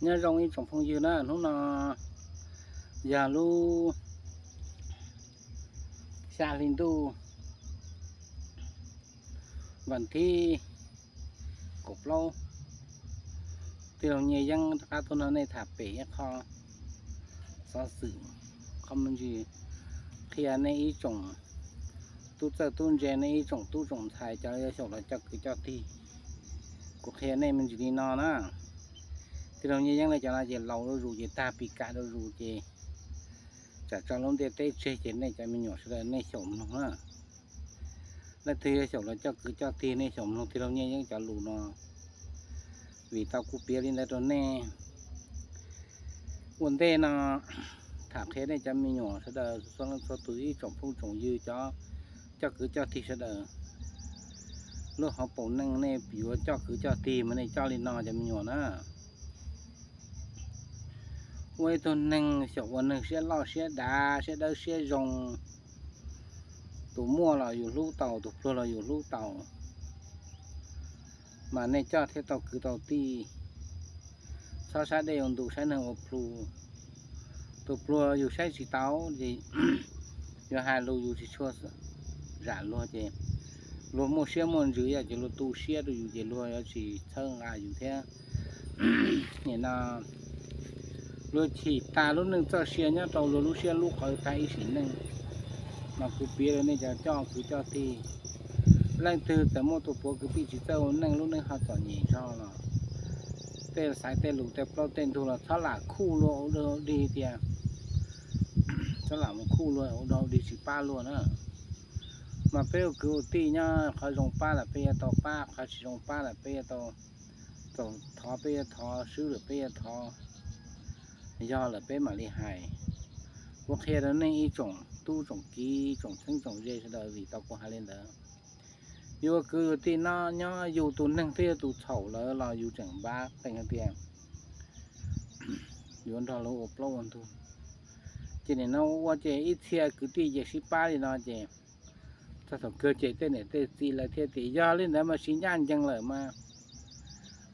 Nyob zoo ib tsoom phooj ywg na, hnub no yog lub xya hli ntuj vas thib kaum plaub, tij laug Nyiaj Yeeb rov qab tuaj nrog nej tham pem ib qho xov xwm, qhov me ntsis qhia nej ib tsoom tub txawj tub ntse, nej ib tsoom tub tsoom ntxhais cov yuav xyaum los coj kwv coj tij. Kuv qhia nej me ntsis li no na, tij laug Nyiaj Yeeb lawv cov no ces laus zuj zus ces tag pis kam zuj zus ces tsam tso lub ntiaj teb tseg ces nej cov me nyuam sawv daws nej xyaum mloog na. Leej twg yuav xyaum los coj kwv coj tij nej xyaum mloog tij laug Nyiaj Yeeb cov lus no, vim tau kuv piav li ntawd rau nej. Ua ntej no tham qhia nej cov me nyuam sawv daws txhua leej txhua tus ib tsoom phooj tsoom ywg cov coj kwv coj tij sawv daws, lub hauv paus neej nej yuav coj kwv coj tij mas nej coj li no cov me nyuam na. Ua ib tug neeg xyaum ua neeg siab loj siab dav siab dawb siab zoo, tus muaj los yus hlub tau, tus pluag los yus hlub tau, mas nej coj thiaj tau kwv tau tij. Txhob saib dej ua ntu, saib neeg ua plhu. Tus pluag yus saib tsis tau, yuav hais lus yus tsis tshua zam luag ces luag muaj siab muaj ntsws yom, ces luag tu siab rau yus ces luag yuav tsis txhawb nqa yus thiab. Nim no luag chim tag lub neej txoj sia nyob rau luag lub siab lub qhov tag ib sim neej. Mas kuv piav rau nej cov coj kwv coj tij, leej twg txawm muaj tus puav kwv tij tsis txawj ua neej, lub neej ho txom nyem zog los tej xaiv tej lus tej plaub tej ntug los txhob lam khuj luag ua dog ua dig tias, txhob lam mus khuj luag ua dog ua dig tsis pab luag na. Mas peb ua kwv ua tij nyob qhov zoo pab lawm peb yuav tau pab, qhov tsis zoo pab lawm peb yuav tau, txaus thov peb yuav thov, swb lawm peb yuav thov, yog lawm peb mam li hais. Kuv qhia rau nej ib tsoom tub tsoom kiv tsoom txheeb tsoom ze sawv daws vim tau kuv hais li ntawd. Yus ua kwv ua tij no nyob yus tus neeg twb yog tus txhaum lawm los yus tseem npab qees hais tias yuav nrog lawv ua plaub ua ntug. Ces nim no ua ces ib txhia kwv tij ces sib pab li no ces txog thaum kawg ces tej niam tej txiv lawv thiaj tias yog li ntawd mas tsis ncaj ncees lawm mas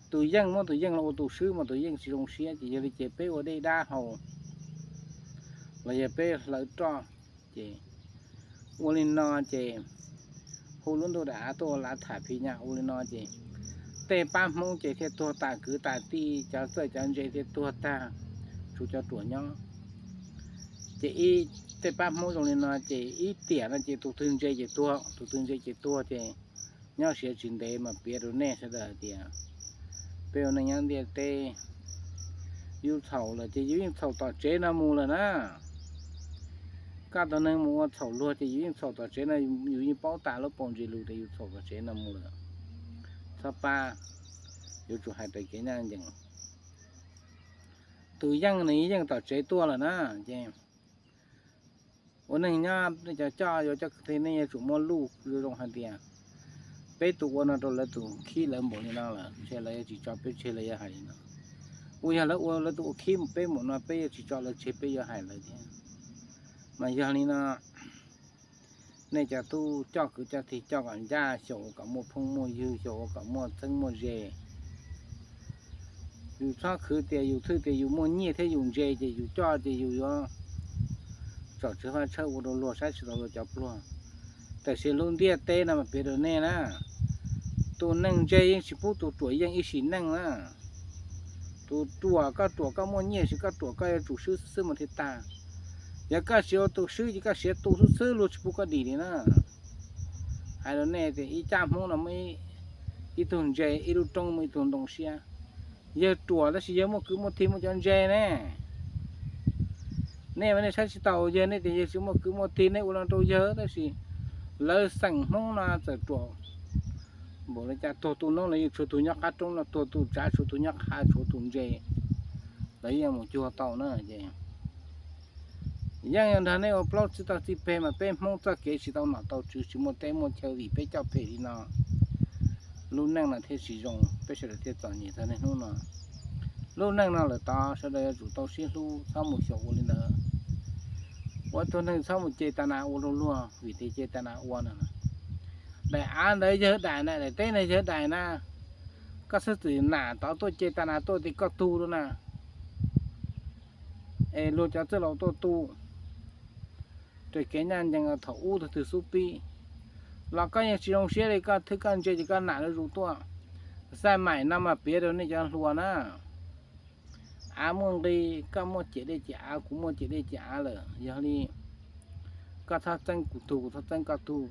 tus yeej muab tus yeej los ua tus swb mas tus yeej tsis zoo siab. Ces yog li ces peb ua dej dab haus los yog peb hlawv roj ces ua li no ces hu lub ntuj daim av tuaj ua lav tham phiv nyaj ua li no ces tej pab Hmoob ces thiaj tuag tas kwv tas tij, cov txawj cov ntse thiaj tuag tag, tshuav cov ruam nyob. Ces ib, tej pab Hmoob zoo li no ces ib tiam no ces tus twg ntse ces tuag, tus twg ntse ces tuag ces nyob siav tsis ntev mas piav rau nej sawv daws hais tias peb ua neej nyob ntiaj teb, yus txhaum lawm ces yus yeej txhaum tom tsev no mus lawm na. Koj tus neeg mus ua txhaum luag ces yus yeej txhaum tom tsev no, yus yeej paub tas lub paus ntsis lus tias yus txhaum tom tsev no mus lawm. Txhob pab, yuav tsum hais raws kev ncaj ncees. Tus yeej nws yeej tom tsev tuaj lawm na, ces ua neeg nyob nej cov coj yuav coj kwv tij nej yuav tsum muaj luj zoo zoo hais tias peb tus ua no rau lawv tus khib lawv npaum li no lawm ntshe lawv yuav tsis tso peb tseg, lawv yuav hais li no. Ua yog lawv ua lawv tus ua khib peb npaum no peb yuav tsis tso lawv tseg, peb yuav hais lawv thiab. Mas yog li no nej cov tub coj kwv coj tij coj kom ncaj, xyaum kom muaj phooj muaj ywg, xyaum kom muaj txheeb muaj ze. Yus txhob khwv tias yus thwj tias yus muaj nyiaj thiab yus ntse ces yus coj ces yus yuav tsom tswv vaj tshawb ua rau luag saib tsis taus luag cov pluag. Tab sis lub ntiaj teb no mas piav rau nej na, tus neeg ntse yeej tsis pub tus ruam yeej ib sim neej na. Tus ruam koj ruam koj muaj nyiaj sis koj ruam koj yuav tsum swb xwb mus thiaj tag. Yog koj siav ua tus swb ces koj siav tu xwb xwb luag tsis pub koj dim li na. Hais rau nej tias ib caj Hmoob no muaj ib tug ntse, ib lub roob muaj ib tug ntoo siab. Yawg ruam tab sis yawg muaj kwv muaj tij muaj cov ntse ne. Nej mas nej saib tsis taus yawg, nej tias yawg tsis muaj kwv muaj tij, nej ua no rau yawg, tab sis lawv xeem Hmoob no txawm ruam npaum li cas tuag tu noob los yeej tshuav tus nyob qab roob no, tuag tu tsav tshuav tus nyob qab, tshuav tus ntse, lawv yeej mus cuag tau na. Ces yeej yog nrog nej ua plaub txij tau txij peg mas peb Hmoob txoj kev tsis tau nom tau tswv, tsis muaj teb muaj chaw vim peb coj phem li no. Lub neej no thiaj tsis zoo, peb sawv daws thiaj txom nyem txog niaj hnub no. Lub neej no lawm tod sawv daws yuav tsum tau sib hlub, txhob mus xyaum ua li ntawd. Ua ib tug neeg txhob mus ce tas nas ua rau luag vim tias ce tas nas ua no. Daim av ntawd yawg daim na, daim teb ntawd yawg daim na. Koj xub txwm nam tod tuaj ce tas nas tuaj tias koj tug lawm na. es luag cov txwj laus tuaj tu, raws kev ncaj ncees thaum ub tug twg xub pib los koj yeej tsis zoo siab li, koj thwb koj ntse ces koj nam lawv zus tuaj. Xaj maim no mas piav rau nej cov hluas na, av muaj nqi, koj muaj ciam dej ciam av, kuv muaj ciam dej ciam av lawm, yog li koj txhob txeeb kuv tug, kuv txhob txeeb koj tug.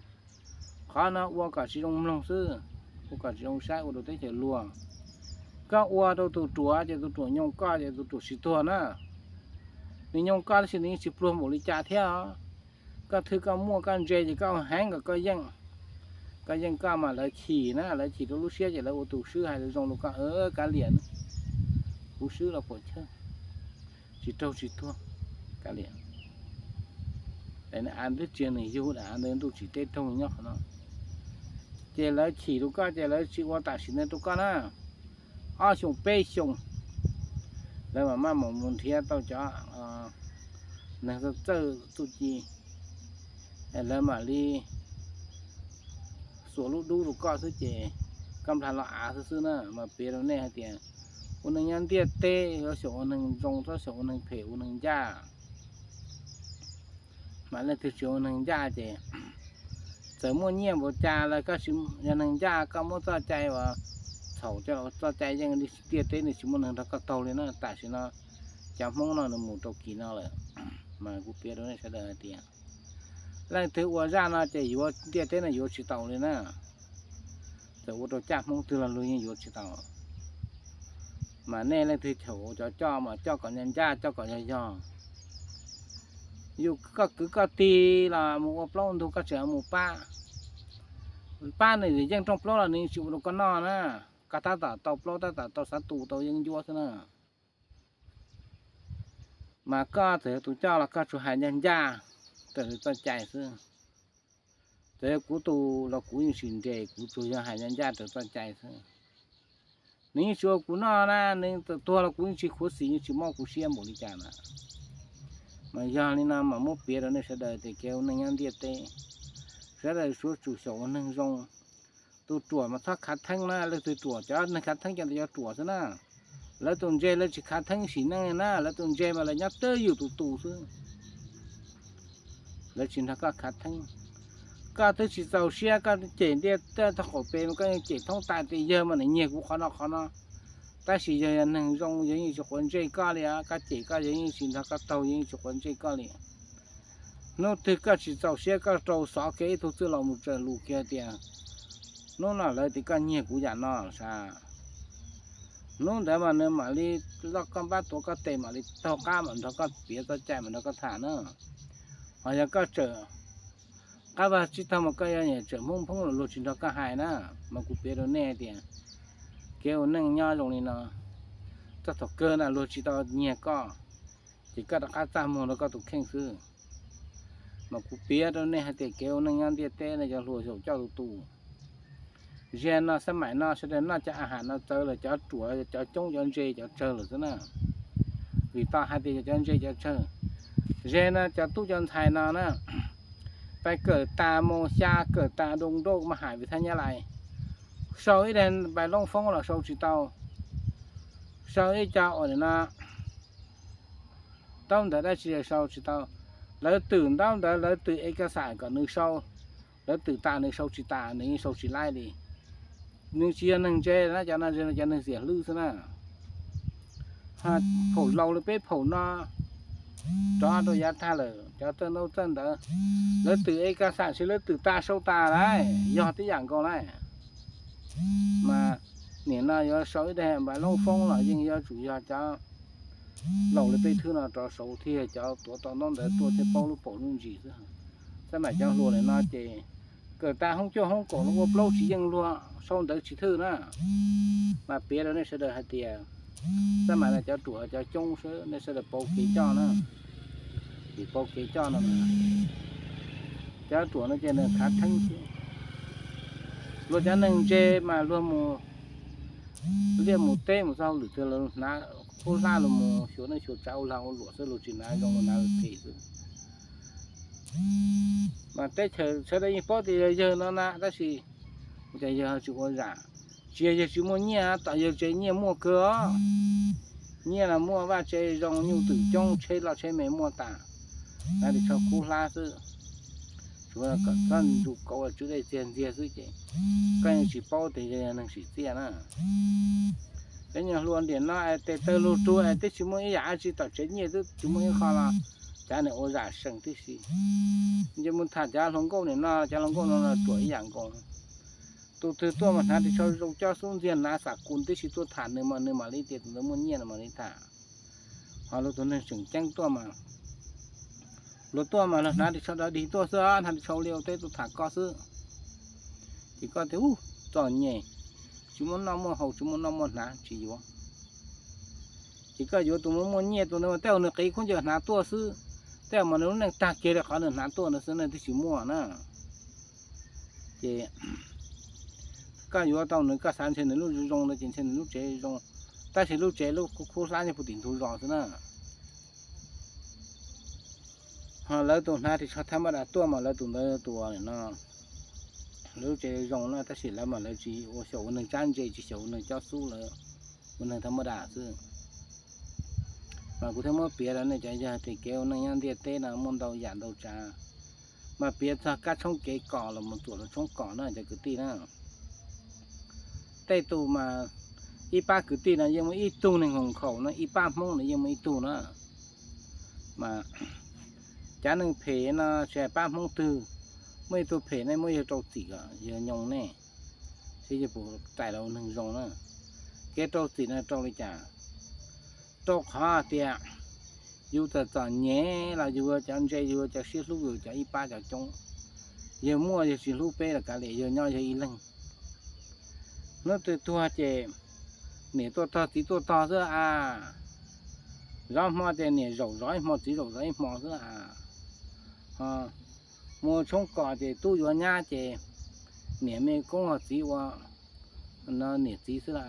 Qhov no ua kom tsis zoo mloog xwb, ua kom tsis zoo saib, ua rau teb chaws luag. Koj ua rau tus ruam ces tus ruam nyoo koj ces tus ruam tsis tuag na. Nws nyoo koj tab sis nws yeej tsis pluag npaum li cas thiab. Koj thwb koj muaj koj ntse ces koj heev kom koj yeej. Koj yeej koj mas lawv chim na, lawv chim rau lub siab ces lawv ua tus swb hais zoo rau koj, kav liam, kuv swb los puas chawj, tsis raug tsis tuag, kav liam. Av twb tsis yog nws yug, av ntawd ntuj tsim teb raug nyob qhov no. Ces lawv chim rau koj ces lawv tsis ua tam sim ntawd rau koj na. Ob xyoos peb xyoos lawv mam maj mam mus nrhiav tau cov neeg txawj txuj ci, lawv mam li xuas lub dub rau koj xwb ces koj nplag los av xwb xwb na. Mas piav rau nej hais tias ua neeg nyob ntiaj teb yuav xyaum ua neeg zoo, txhob xyaum ua neeg phem ua neeg ncaj. Mas leej twg tsis ua neeg ncaj ces txawm muaj nyiaj npaum cas los koj tsis yog neeg ncaj, koj muab txoj cai uas txhaum coj los ua txoj cai yeej, ntiaj teb nws tsis muaj neeg nrog koj taug li na. Tam sim no cov Hmoob no nws mus rau kis no lawm. Mas kuv piav rau nej sawv daws hais tias leej twg ua zaj no ces yuav ntiaj teb no yuav tsis taus li na. Txawm ua rau caj Hmoob twg los luag yeej yuav tsis taus. Mas nej leej twg thaum cov coj mas coj kom ncaj ncaj, coj kom yog yog. Yus koj kwv koj tij los mus ua plaub ntug koj tseem mus pab, pab nws yeej rooj plaub los nws tsis ua rau koj noj na. Koj tab tom tau plaub, tab tom tau xav tu tau yeeb ncuab xwb na. Mas koj txawm yog tus coj los koj tsuas hais ncaj ncaj raws li txoj cai xwb. Txawm yog kuv tus los kuv yeej tsis nres, kuv tsuas yog hais ncaj ncaj raws txoj cai xwb. Nws yeej tsis ua kuv noj na, nws txawm tuag los kuv yeej tsis khuv xim, yeej tsis mob kuv siab npaum li cas na. Mas yog li no mas muab piav rau nej sawv daws tias kev ua neej nyob ntiaj teb, sawv daws yuav tsum xyaum ua neeg zoo. Tus ruam mas txhob khav theeb na, leej twg ruam cov neeg khav theeb cov ntawd cov ruam xwb na. Lawv tus ntse lawv tsis khav theeb sim neej na, lawv tus ntse mas lawv nyob twj ywm tus tus xwb. Lawv tsis nrog koj khav theeb. Koj twb tsis txaus siab koj cem ntiaj teb txog qaum pem mas koj yeej cem thoob tas tias yawg mas nws nyiag kuv qhov no qhov no. Tab sis yawg yog neeg zoo, yawg yeej tsis quav ntsej koj li, koj cem koj yawg yeej tsis nrog koj taug, yawg yeej tsis quav ntsej koj li. Hnub twg koj tsis txaus siab koj rau xov kiag ib tug txwj laus mus tsaws lus kiag tias hnub no lawv tias koj nyiag kuv yam no sas, hnub ntawd mas nws mam li loj koj npab tuav koj tes mam li taug qab mam nrog koj piav txoj cai mam nrog koj tham na. Ho yog koj tseem qab vaj tsib taug mas koj yuav niam tseem Hmoob Hmoob los luag tsis nrog koj hais na. Mas kuv piav rau nej tias kev ua neej nyob zoo li no, txog thaum kawg na luag tsis tau nyiag koj, ces koj rov qab txaj muag rau koj tus kheej xwb. Mas kuv piav rau nej hais tias kev ua neej nyob ntiaj teb no cov hluas xyaum coj tus tus. Zaum no xab maim no sawv daws noj cov a has no txawv lawm, cov ruam cov coob cov ntse cov tsawg lawm xwb na. Vim tau hais tias cov ntse cov tsawg. Zaum no cov tub cov ntxhais no na, pais kawm tas mus xya kawm tas doo nrauj mas hais vim thaj nyab lais, sau ib daim npais loob foob los sau tsis tau, sau ib co uas no ntaub ntawv dab tsi sau tsis tau. Lawv twm ntaub ntawv, lawv twm es kas xam kom nws sau, lawv twm tas nws sau tsis tas, nws yeej sau tsis laib li. Nws tsis yog neeg ntse na, cov no cov neeg xiam hlwb xwb na. Phaum laus li peb phaum no rov rau yav tag lawm, cov txawj ntaub txawj ntawv, lawv twm es kas xam sis lawv twm tas sau tas lawm, yog tib yam nkaus lawm. Mas nim no yuav sau ib daim npais loob foob los yeej yuav tsum yog cov laus li peb thwb no rov sau thiaj cov tuav tau ntaub ntawv tuaj thiaj paub lub paus lub ntsis xwb. Xab maim cov hluas lawm no ces kawm tas hoob cuaj hoob kaum los ua plaub tsis yeej luag, sau ntawv tsis thwj na. Mas piav rau nej sawv daws hais tias xab maim no cov ruam cov coob xwb, nej sawv daws pauv kev coj na. Vim pauv kev coj no, cov ruam no ces nws khav theeb xwb. Luag cov neeg ntse mas luag mus liaj mus teb mus txog hauj lwm twg los hnav khaub hlab los mus xyuas neej xyuas tsav ua lag ua luam xwb, luag tsis hnav zoo, hnav phem xwb. Mas teb chaws sawv daws yeej paub tias yog yawg no na, tab sis ua cas yawg tsis ua zam? Tsis yog yawg tsis muaj nyiaj, tom yawg tsev nyiaj muaj kawg os. Nyiaj los muaj, vaj tse zoo, nyuj twm coob, tsheb loj tsheb me muaj tas, hnav ris tsho kub hlab xwb. Tsuas kom txhob ntsum kauv tswv dej txiag ntxiag xwb ces koj yeej tsis paub tias yog neeg sim txiaj na. Peb nyuag hluas ntiam no es tes taw lug rug es twb tsis muaj ib yam dab tsi, tom tsev nyiaj twb tsis muaj ib qho los cav nws ua zam sees tib si. Ces mus tham cov hluas nkauj nim no, cov hluas nkauj no los ruam ib yam nkaus. Tus twg tuaj mas hnav ris tsho zoo coj xub ntxiag, hnav xam kus tib si tuaj tham nws mas nws mam li tias tus ntawd muaj nyiaj no mam li tham. Ho luag tus neeg tseem ceeb tuaj mas, luag tuaj mas luag hnav ris tsho dog dig tuaj xwb, hnav ris tsho li ua teb tuaj tham koj xwb. Ces koj tias, u, txom nyem, tsis muaj noj muaj haus, tsis muaj noj muaj hnav, tsis yuav. Ces koj yuav tus muaj muaj nyiaj, tus ntawd mas tej zaum nws qiv khaub ncaws hnav tuaj xwb, tej zaum mas nws lub neej tag kiag li qhov nws hnav tuaj ntawd xwb, nws twb tsis muaj na. Ces koj yuav tau nws, koj xav ntshe nws lub zoo ntawd ces ntshe nws lub tsev zoo, tab sis lub tsev lub khub hlab nyob puag tim ntug zos xwb na. Ho lawv tus hnav ris tsho thaj maj das tuaj mas lawv tus ntawd tus no, lawv lub tsev zoo na, tab sis lawv mas lawv tsis ua xyaum ua neeg tsab ntse, tsis xyaum ua neeg cob xub, lawv ua neeg thaj maj das xwb. Mas kuv thiaj muab piav rau nej cov, yog tias kev ua neej nyob ntiaj teb no muaj ntau yam ntau tsav, mas piav txog kab tshoob kev kom los mus txuam rau tshoob kom na cov kwv tij na. Tej tus mas ib pab kwv tij no yeej muaj ib tug neeg nkhaus na, ib pab Hmoob no yeej muaj ib tug na. Mas cov neeg phem no tsis hais pab Hmoob twg, muaj ib tug phem nej muab yawg rau txim kom yawg nyoo nej, seb yawg puas rais los ua neeg zoo na. Kev rau txim no rau li cas? Rau qhov tias yus txawm txom nyem los yus yuav cov ntse, yus yuav cov siab hlub, yus cov ib pab cov coob. Yawg muaj yawg tsis hlub peb los kav liam, yawg nyob yawg ib leeg. Hnub twg tuag ces niam tuaj tog txiv tuaj tog xwb a. Zov hmo ces niam zaum zov ib hmo, txiv zaum zov ib hmo xwb a. Mus tshoob kom ces tub yuav nyab ces niam me koob ho txiv ua no niam txiv xwb a.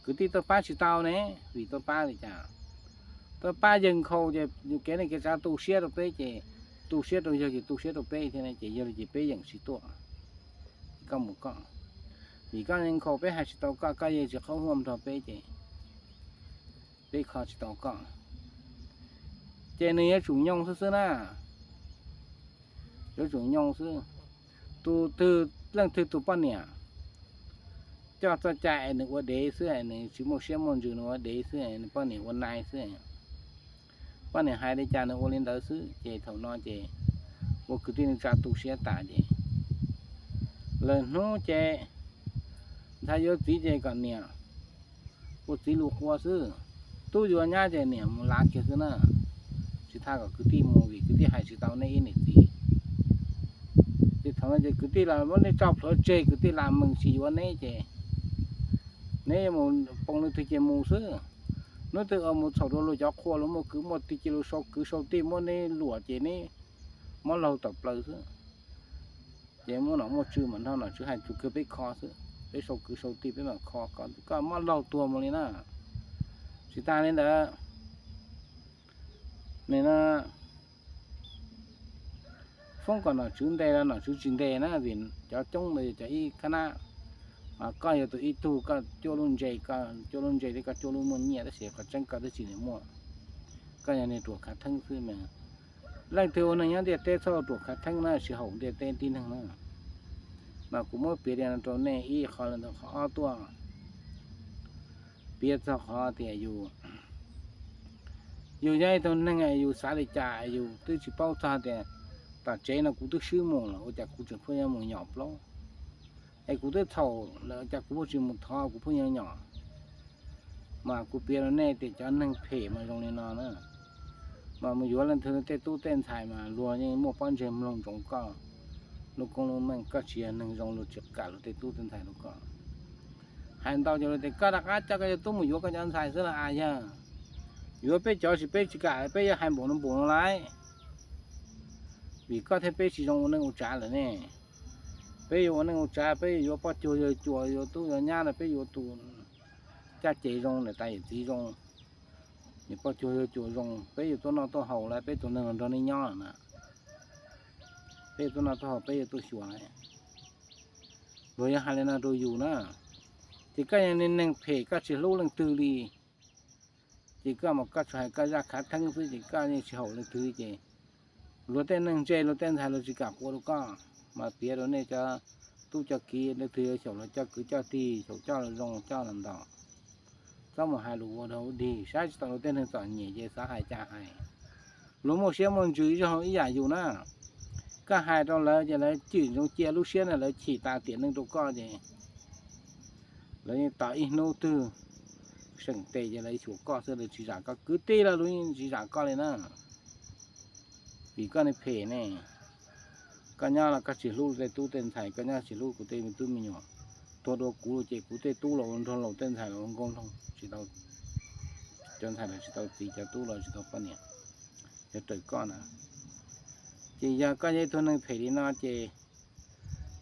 Kwv tij tuaj pab tsis tau ne, vim tuaj pab li cas? Tuaj pab yawg nkhaus ces kev neej kev tsav tu siab rau peb ces, tu siab rau yawg ces tu siab rau peb thiab ne, ces yog li ces peb yeem tsis tuaj. Koj mus koj, vim koj nkhaus peb hais tsis tau koj, koj yeej tsis qhaub huaj nrog peb ces peb kho tsis tau koj. Ces nws yuav tsum nyoo xwb xwb na. Yuav tsum nyoo xwb. Tus twg, leej twg tus poj niam coj txoj cai es nws ua dev xwb, nws tsis muaj siab muaj ntsws, nws ua dev xwb, nws poj niam ua nai xwb, poj niam hais li cas nws ua li ntawd xwb, ces thaum no ces ua kwv tij neej tsa tu siab tas ces lawm hnub ces ntxhais yuav txiv ces kom niam ua txiv lus qua xwb, tub yuav nyab ces niam mus lav kiag xwb na. Tsis txhob kom kwv tij mus vim kwv tij hais tsis tau nej ib niam txiv. Ces thaum no ces kwv tij los muab nej tso plhuav tseg, kwv tij lam mees tsis yuav neb ces neb mus poo leej twg ces mus xwb. Hnub twg mus txhaum rau luag cov qhua, luag muaj kwv muaj tij, cia luag sau kwv sau tij muab neb luam ces neb mob laug tawm plaws xwb. Ces muaj nom muaj tswv mam nrog nom tswv hais, tus kawg peb kho xwb, peb sau kwv sau tij peb mam kho, koj mob laug tuag mus li na. Tsis tas li ntawd, nim no foob kom nom tswv ntes los nom tswv tsis ntes na, vim cov coob ntawd cov ib khab nab, koj yog tus ib tug, koj cuab lub ntse, koj cuab lub ntse thiab koj cuab lub muaj nyiaj, tab sis qhov tseeb koj twb tsis muaj, koj yog niag ruam khav theeb xwb mas. Leej twg ua neeg nyob ntiaj teb txhob ua ruam khav theeb na, sij haum ntiaj teb tib neeg na. Mas kuv muab piav li no rau nej ib qho, qhov ob tuaj piav txog qhov tias yus, yus yog ib tug neeg yus xav li cas yus twb tsis paub txog tias tom tsev no kuv twb swb mus lawm ua cas kuv tseem pheej yuav mus nyom plaub, es kuv twb txhaum lawm cas kuv pheej tsis mus thov, kuv pheej yuav nyom. Mas kuv piav rau nej tias cov neeg phem mas zoo li no na, mas mus yuav leej twg tej tub tej ntxhais mas luag yeej muaj pob ntseg mloog ntsoov koj lub koob lub meej, koj tsis yog neeg zoo luag tsis kam luag tej tub tej ntxhais rau koj. Hais ntau ces luag tias koj rov qab coj koj cov tub mus yuav koj cov ntxhais xwb los as yog. Yuav peb cov tsis, peb tsis kam, peb yuav hais npaum no npaum no lauj. Vim koj thiab peb tsis zoo ua neej ua tsav lawm ne. Peb yuav ua neej ua tsav peb yuav yuav poj cuag yawg cuas, yuav tub yuav nyab no peb yuav tus caj ces zoo, niam tais yawm txiv zoo, niam poj cuag yawg cuas zoo, peb yuav tuaj noj tuaj haus lawm, peb tus neeg los nrog nej nyob lawm na, peb yuav tuaj noj tuaj haus, peb yuav tuaj xyuas lawm. Luag yog hais li no rau yus na, ces koj yog neeg phem, koj tsis hlub leej twg li. Ces koj mas koj tsuas hais koj zaj khav theeb xwb ces koj yeej tsis haum leej twg ces luag tej neeg ntse luag tej ntxhais luag tsis kam qhuas rau koj. Mas piav rau nej cov tub cov kiv leej twg yuav xyaum los coj kwv coj tij, xyaum coj los zoo coj los ntau, txhob mus hais lus ua dog ua dig, saib tsis taus luag tej neeg txom nyem ces xav hais cas hais. Luag muaj siab muaj ntsws ib zaug ib yam yus na. Koj hais rau lawv ces lawv cim ntsoov cia lub siab na, lawv chim tas tiam neej rau koj ces lawv yeej tos ib hnub twg seem tes ces lawv xyuas koj xwb, lawv tsis zam koj. Kwv tij los luag yeej tsis zam koj li na. Vim koj niag phem ne, koj nyob los koj tsis hlub tej tub tej ntxhais, koj nyob tsis hlub kuv tej me tub me nyuam, tuag dua kuv ces kuv tej tub los ua nraug laus, tej ntxhais los ua nkauj nraug, tsis tau, cov ntxhais los tsis tau txiv, cov tub los tsis tau poj niam, yog raws koj na. Ces yog koj yog ib tug neeg phem li no ces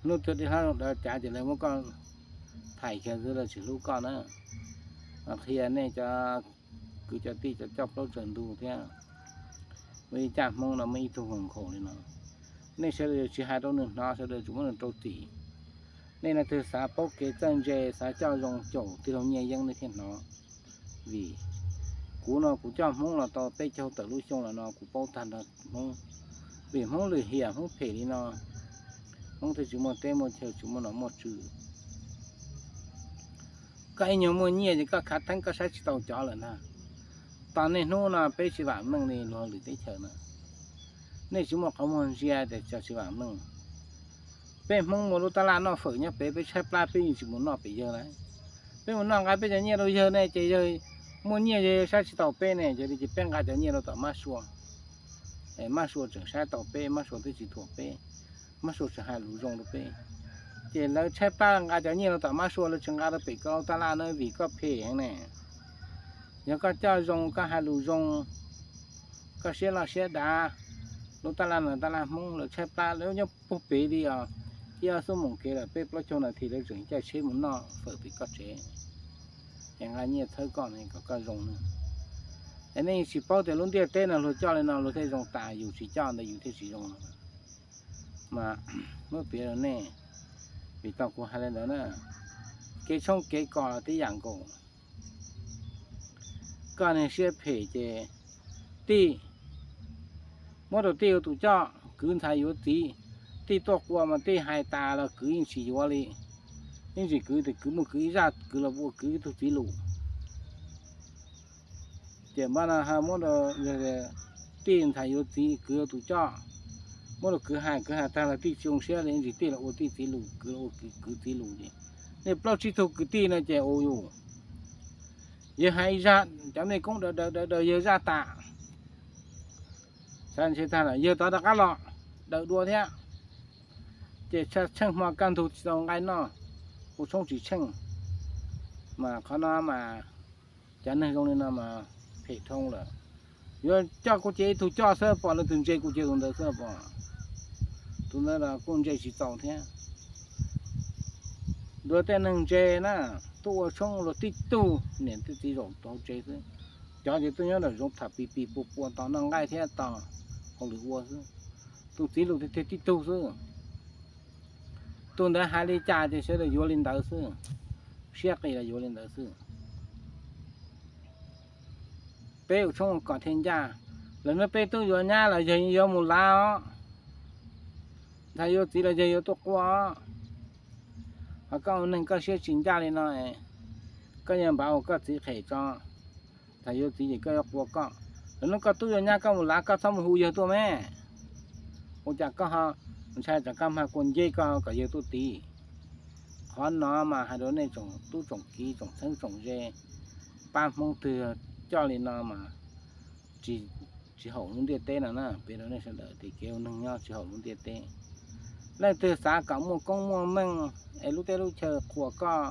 hnub twg dej hlob zoo dav cav ces lawv muab koj thaim kiag xwb, lawv tsis hlub koj na. Qhia nej cov kwv cov tij cov coj plaub tsaws ntug thiab, muaj ib caj Hmoob no muaj ib tug hluas nkhaus li no, nej sawv daws tsis hais rau nws hnov, sawv daws tsuas muab nws rau txim. Nej leej twg xav paub kev txawj ntse, xav coj zoo caum tij laug Nyiaj Yeeb nej thiaj hnov. Vim kuv no kuv coj Hmoob los tau peb caug tawm lub xyoo los no kuv paub tag nrho Hmoob. Vim Hmoob lwm hiam Hmoob phem li no, Hmoob thiaj tsis muaj teb muaj chaw, tsis muaj nom muaj tswv. Koj ib nyuag muaj nyiaj ces koj khav theeb koj saib tsis taus cov lawm ntag. Tos niaj hnub no peb tsis vam meej li luag lwm teb chaws na. Nej tsis muaj qhov muag ntsia tias tsis vam meej. Peb Hmoob muaj lub tab laj noj fawm nyob pem, peb tshaib plab peb yeej tsis mus noj pem yawg lawm. Peb mus noj nqa peb cov nyiaj rau yawg ne ces yawg muaj nyiaj yawg saib tsis taus peb ne, yog li ces peb nqa cov nyiaj rau tom Mab Sua. Mab Sua tseem saib tau peb, Mab Sua twb tsis thuam peb, Mab Sua tseem hais lus zoo rau peb. Ces lawv tshaib plab nqa cov nyiaj rau tom Mab Sua, lawv tsis nqa rau pem koj lub tab laj na, vim koj phem heev ne. Yog koj coj zoo, koj hais lus zoo, koj siab loj siab dav, lub tab laj no tab laj Hmoob, lawv tshaib plab lawv nyob puag pem li os. Ib ob xuab moos kev lawm peb plaub caug nas this lawv tseem caij tsheb mus noj fawm pem koj tsev, es nqa nyiaj txhawb koj kom koj zoo na. Es nej tsis paub tias lub ntiaj teb no luag coj li no luag thiaj zoo tas, yus tsis coj ntawd yus thiaj tsis zoo no. Mas muab piav rau nej, vim tau kuv hais li ntawd na, kev tshoob kev kos los tib yam nkaus. Koj niag siab phem ces tij, muab rau tij ua tus coj, kwv ntxhais yuav txiv. Tij tuaj qua mas tij hais tas los kwv yeej tsis yuav li, yeej tsis kwv, tias kwv muaj kwv ib zaj kwv los ua kwv ib tug txiv lus. Ces npaj no muab rau tij ntxhais yuav txiv, kwv ua tus coj, muab rau kwv hais, kwv hais tag los tij tsis zoo siab li, yeej tsis tij los ua tij txiv lus, kwv los ua kwv txiv lus ces nej plaub tsib tug kwv tij no ces ua yus, yawg hais ib zaj, cov mej koob daws daws daws daws yawg zaj tas, xav ntshe tag lawm yawg tod rov qab los daws dua thiab. Ces tsheej hmo kaj ntug tsis tau nqaij noj, ua tshoob tsis tsheej. Mas qhov no mas cov neeg zoo li no mas phem dhau lawm. Yuav coj kuj cia ib tug coj xwb pom, leej twg ntse kuj cia tus ntawd xwb pom. Tus ntawd los kuj ntse tsis txaus thiab. Luag tej neeg ntse na, tuaj ua tshoob luag tib tug niam tij txiv zaum hauv tsev xwb. Cov ces tuaj nyob nram zoov tham pis pis pua pua, tos noj nqaij thiab tos hauj lwm ua xwb. Tus txiv lus tiag tiag tib tug xwb. Tus ntawd hais li cas ces sawv daws yuav li ntawd xwb, siab qis los yuav li ntawd xwb. Peb ua tshoob ua kos thiaj ncaj. Lawv no peb tub yuav nyab los yawg yuav mus lav os, ntxhais yuav txiv los yawg yuav tuaj qua os. Ho koj ua neeg koj siab tsis ncaj li no, koj yuav npav ua koj txiv qhem tso, ntxhais yuav txiv ces koj yuav qua koj. Lawv no koj tub yuav nyab koj mus lav koj txhob mus hu yawg tuaj me. Ua cas koj ho ntshai tsam koj mag kua ncej koj kom yawg tuaj tiv? Qhov no mas hais rau nej tsoom tub tsoom kiv tsoom txheeb tsoom ze, pab Hmoob twg coj li no mas tsis haum lub ntiaj teb no na, piav rau nej sawv daws tias kev ua neeg nyob tsis haum lub ntiaj teb. Leej twg xav kom muaj koob muaj meej es lub teb lub chaw qhuas koj,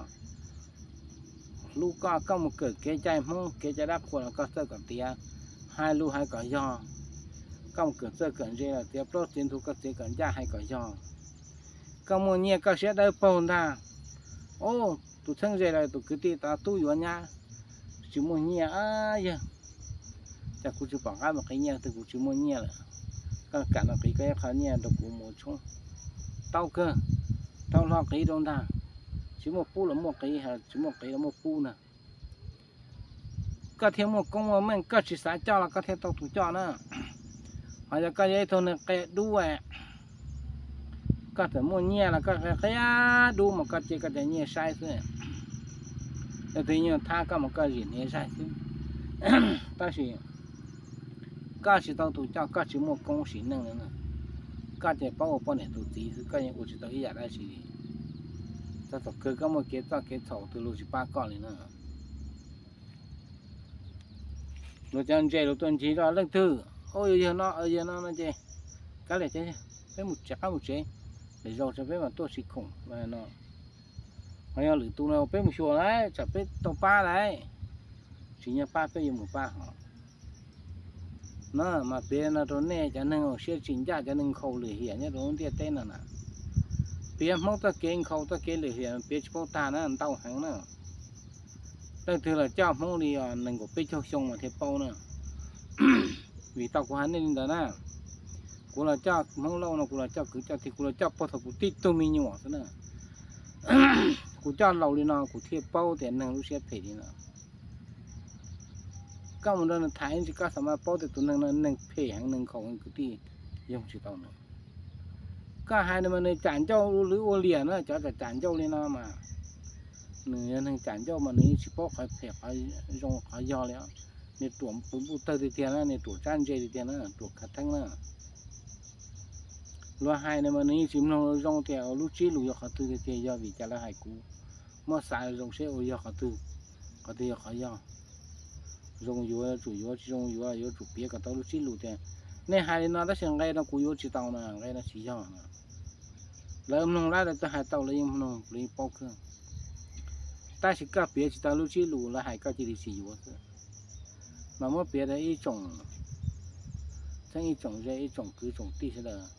hlub koj, koj mus kawm kev cai Hmoob kev cai dab qhuas los koj txawj kom tiav, hais lus hais kom yog. Koj mus kawm txawj kawm ntse los tiav plaub txiav ntug koj txiav kom ncaj hais kom yog. Koj muaj nyiaj koj siab dawb paug ntag. Tus txheeb ze los tus kwv tij tod tub yuav nyab, tsis muaj nyiaj yawg, cas kuv tsis pom qab mus qiv nyiaj twg, kuv tsis muaj nyiaj lawm. Koj kam no qiv koj ib qho nyiaj rau kuv mus tshoob. Tau kawg, tau hlo qiv rau ntag. Tsis muaj pub los muaj qiv, tsis muaj qiv los muaj pub ntag. koj thiaj muaj koob muaj meej, koj tsis xav coj los koj thiaj tau tus coj na. Ho yog koj yog ib tug neeg qia dub, koj txawm muaj nyiaj los koj qia qia dub mas koj cia koj cov nyiaj saib xwb. Leej twg nyuag thab koj mas koj zim hniav zaig xwb. Tab sis koj tsis tau tus coj, koj tsis muaj koob sim neej li na, koj ces paub ua poj niam tus txiv xwb, koj yeej ua tsis tau ib yam dab tsi li. Txog thaum kawg koj muaj kev txoj kev txhaum twg luag tsis pab koj li na. Luag cov ntse luag tuaj ncig zoj leej twg, o yog no yog no no ces kav liam, peb mus tsev, qab mus tsev, lwm zaus peb mam tuaj tsis khoom no. Ho yog lwm tus no peb mus xyuas lawm tsam peb tau pab lawm, tsim nyog pab peb yuav mus pab hos. No mas piav no rau nej cov neeg uas siab tsis ncaj, cov neeg nkhaus lwm hiam nyob rau lub ntiaj teb no na. Piav Hmoob txoj kev nkhaus txoj kev lwm hiam piav tsis paub tag na, ntau heev na. Leej twg los coj Hmoob li nees nkaum peb caug xyoo mas thiaj paub na. Vim tau kuv hais nej li ntawd na, kuv los coj Hmoob Lauj no kuv los coj kwv coj tij, kuv los coj puag thaum kuv tib tug me nyuam xwb na. Kuv coj laus li no kuv thiaj paub tias neeg lub siab phem li no. Koj mus nrog nws tham ntsis koj xav mas paub tias tus neeg no neeg phem heev, neeg nkhaus heev, kwv tij yoog tsis tau nws. Koj hais nws mas nws cam ncauj lwv ua liam na, cov cam cam ncauj li no mas nws yog neeg cam ncauj mas nws yeej tsis paub qhov phem qhov zoo qhov yog li. Nws ruam pw npuj tawg tiag tiag na, nws ruam tsab ntse tiag tiag na, ruam khav theeb na. Luag hais nws mas nws yeej tsis mloog zoo tias lub tsib lus yog qhov twg tiag tiag, yog vim cas lawv hais kuv muab xav zoo seb ua yog qhov twg, qhov twg yog qhov yog. Zoo yuav yuav tsum yuav, tsis zoo yuav yuav tsum piav kom tau lub tsib lus tias nej hais li no tab sis nqe no kuv yuav tsis tau na, nqe no tsis yog na. Lawv mloog lawm, lawv twb hais tau, lawv yeej mloog, lawv yeej paub kawg. Tab sis koj piav tsis tau lub tsib lus lawv hais koj cia li tsis yuav xwb. Mas muab piav rau ib tsoom, txheeb ib tsoom ze ib tsoom kwv tsoom tij sawv daws.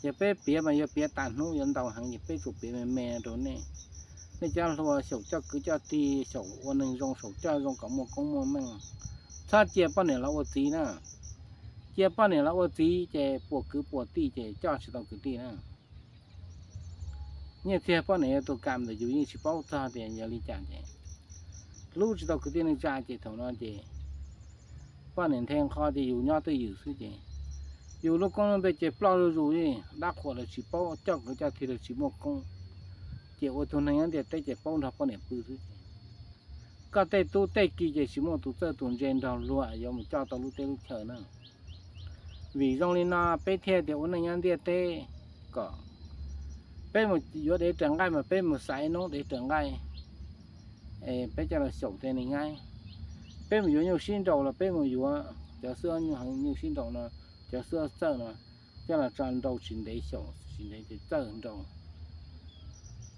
Yog peb piav mas yuav piav tas hnub yuav ntau heev, yog peb tsuas piav me me rau nej. Nej cov hluas xyaum coj kwv coj tij, xyaum ua neeg zoo, xyaum coj zoo kom muaj koob muaj meej. Txhob cia poj niam los ua txiv na. Cia poj niam los ua txiv ces puas kwv puas tij ces coj tsis tau kwv tij na. Nyiaj txiag poj niam yuav tus kam ntawm yus yeej tsis paub txog tias yog li cas ces hlub tsis tau kwv tij neej tsa ces thaum no ces poj niam nthe nqho ces yus nyob twj ywm xwb ces yus lub koob lub npe ces ploj zuj zus li. Dab qhuas los tsis paub, coj kwv coj tij los tsis muaj koob, ces ua tug neeg nyob ntiaj teb ces paub nrog poj niam pw xwb ces koj tej tub tej ki ces tsis muaj tus txawj tus ntse nrog luag yuav mus coj tau lub teb lub chaw na. Vim zoo li no peb thiaj tias ua neej nyob ntiaj teb kom peb mus yuav dev raws nqaij mas peb mus xaiv noob dev raws nqaij, peb coj los xyaum tej neeg nyaib. Peb mus yuav nyuj sib nraus los peb mus yuav cov xwb, nyuj sib nraus no, cov xwb txawj no, coj los tso nrau tsis ntev, xyaum tsis ntev ces txawj nrau.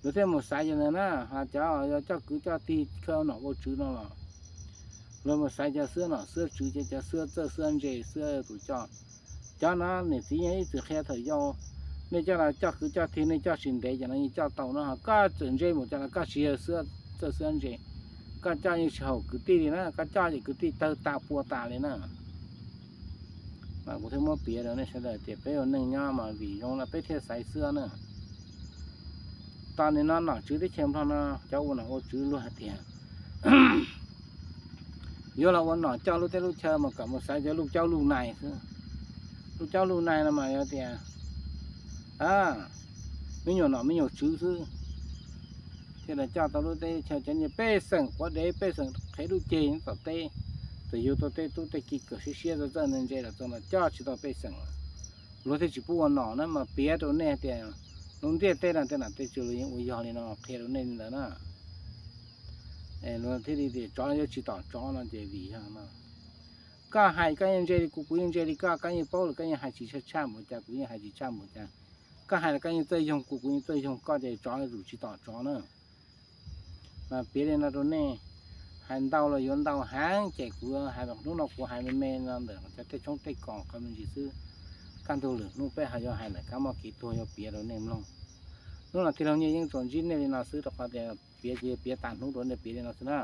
Luag thiaj mus xaiv cov ntawd na, ho cov yog coj kwv coj tij khawb nom ua tswv no los luag mus xaiv cov xwb nom xwb tswv ces cov xwb txawj xwb ntse xwb tus coj. Cov no niam txiv yeej ib txwm qhia thaum yau, nej coj los coj kwv coj tij nej coj tsis ntev ces no yeej coj tau no, ho koj txawm ntse mus cov los koj tsis yog xwb txawj xwb ntse, koj coj yeej tsis haum kwv tij li na, koj coj ces kwv tij tawg tas pua tas li na. Mas kuv thiaj muab piav rau nej sawv daws tias peb ua neej nyob mas vim zoo no peb thiaj xaiv xwb na. Tos nim no nom tswv teb chaws Nplog no cov ua nom ua tswv luag hais tias yuav los ua nom coj lub teb lub chaw mas kom mus xaiv cov luj caub luj nais xwb. Luj caub luj nais no mas yog tias me nyuam nom me nyuam tswv xwb thiaj li coj tau lub teb chaw. Cov niag pej xeem quav dev, pej xeem qhev dub ceg nyob tom teb, txawm yug tau tej tub tej ki kawm siab siab txawj txawj ntse los txog mas coj tsis tau pej xeem. Luag thiaj tsis pub ua nom na, mas piav rau nej tias lub ntiaj teb no tej nom tej tswv luag yeej ua yog li no qhia rau nej li ntawd na. Luag thiaj li tias tsov yuav tsis tom tsov no ces vim yog no. Koj hais koj yeej ntse li kuv, kuv yeej ntse li koj, koj yeej paub lawm, koj yeej hais tsis tshaj tshaj npaum cas, kuv yeej hais tsis tshaj npaum cas. Koj hais los koj yeej txawj yoog kuv, kuv yeej txawj yoog koj, ces tsov yuav tsum tsis tom tsov na. Mas piav li no rau nej, hais ntau los yuav ntau heev, ces kuv hais, hnub no kuv hais me me no ntawm cov tej tshoob tej kos qhov me ntsis xwb. Kaj ntug lwm hnub peb ho yuav hais lawm, kab mob kev tuag yuav piav rau nej mloog. Hnub no tij laug Nyiaj Yeeb tsuas ntsib nej li no xwb, rau qhov tias piav ces piav tas hnub rau nej, piav li no xwb na.